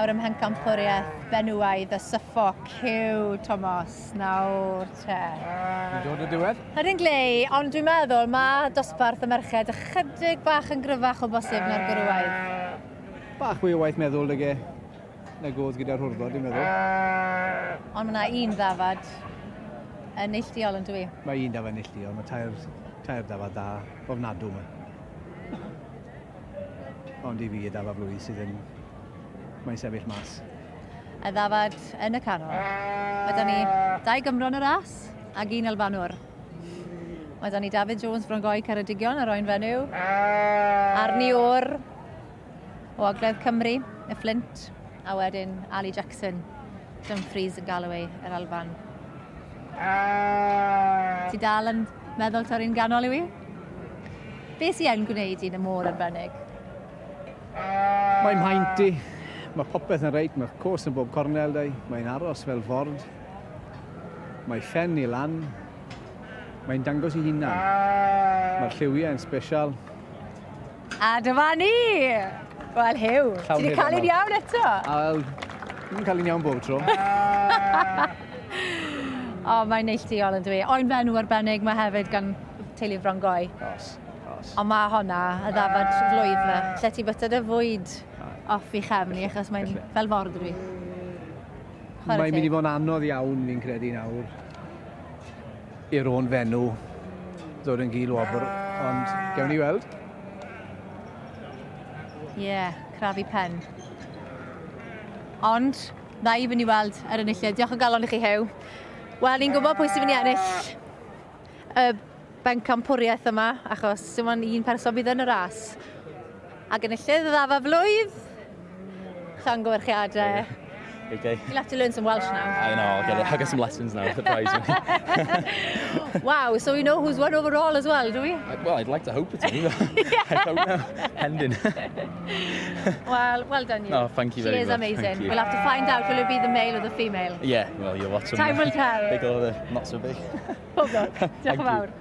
nawr ym Mhencampwriaeth Benywaidd y Suffolk. Huw Thomas, nawr te. Yn dod o diwedd. Ydyn glei, ond dwi'n meddwl mae dosbarth y merched ychydig bach yn gryfach o bosib na'r gwrywaidd. Bach mwy o waith meddwl nag e, nag oedd gyda'r hwrddod, dwi'n meddwl. Ond mae yna un ddafad yn neilltuol yn dwi? Mae un dafad neilltuol, mae tair, tair dafad dda ofnadw yma. Ond i fi y dafad flwydd sydd yn... Mae'n sefyll mas. Y ddafad yn y canol. Mae da ni dau Gymro yn y ras ac un Albanwr. Mae da ni David Jones Brongoi Ceredigion ar oen fenyw. Arni O'r o Ogledd Cymru, y Flint. A wedyn Ali Jackson, Dumfries yn Galloway, yr Alban. Ti dal yn meddwl ta'r un ganol yw i? Be sy yn gwneud un y môr arbennig? Mae'n mhaint i. Mae popeth yn reit, mae cos yn bob cornel dau. Mae'n aros fel ford. Mae ffen i lan. Mae'n dangos i hunan. Mae'r lliwiau yn special. A dyma ni! Wel, Huw, ti wedi cael un iawn eto. A wel, dwi'n cael un iawn bob tro. O, mae'n neilltuol yn dwi. Oen fenw arbennig mae hefyd gan teulu Frongoi. Os, os. Ond mae honna, y ddafad flwydd yma, lle ti byta dy fwyd off i chefn i, achos mae'n fel ford dwi. Mae'n mynd i fod yn anodd iawn, fi'n credu nawr, i'r o'n fenw ddod yn gil wobr, ond gewn ni weld. Ie, yeah, crafu pen. Ond, na i fynd i weld yr enilliad. Diolch o galon i chi, Huw. Wel, ni'n gwybod pwy sy'n mynd i ennill y bencampwriaeth yma, achos dim ond un person bydd yn y ras. Ac enillydd y ddafa flwydd, llongyfarchiadau. Okay. You'll have to learn some Welsh now. I know, I'll get it. I'll get some lessons now, the prize money. Wow, so we know who's won overall as well, do we? Well, I'd like to hope it's me. I don't know. Pending. Well, well done you. Oh, thank you very She is much. Amazing. We'll have to find out, will it be the male or the female? Yeah, well, you'll watch them. Time will tell. Big or the not so big. Pob lwc. Diolch yn fawr.